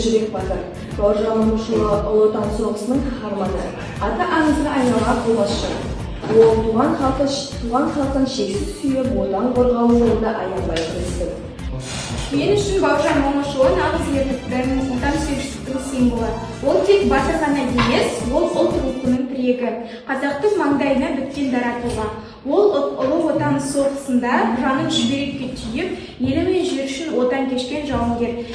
Ержүрек батыр. Бауыржан Момышұлы — Ұлы Отан соғысының қаһарманы, аты аңызға айналған қолбасшы. Ол туған халқын шексіз сүйіп, Отан қорғау жолында аянбай күресті. Мен үшін Бауыржан Момышұлы — нағыз ерліктің, отансүйгіштіктің символы. Ол тек батыр ғана емес, ол ұлт рухының тірегі, қазақтың маңдайына біткен дара тұлға. Ол Ұлы Отан соғысында жанын шүберекке түйіп, елі мен жері үшін отан кешкен жауынгер.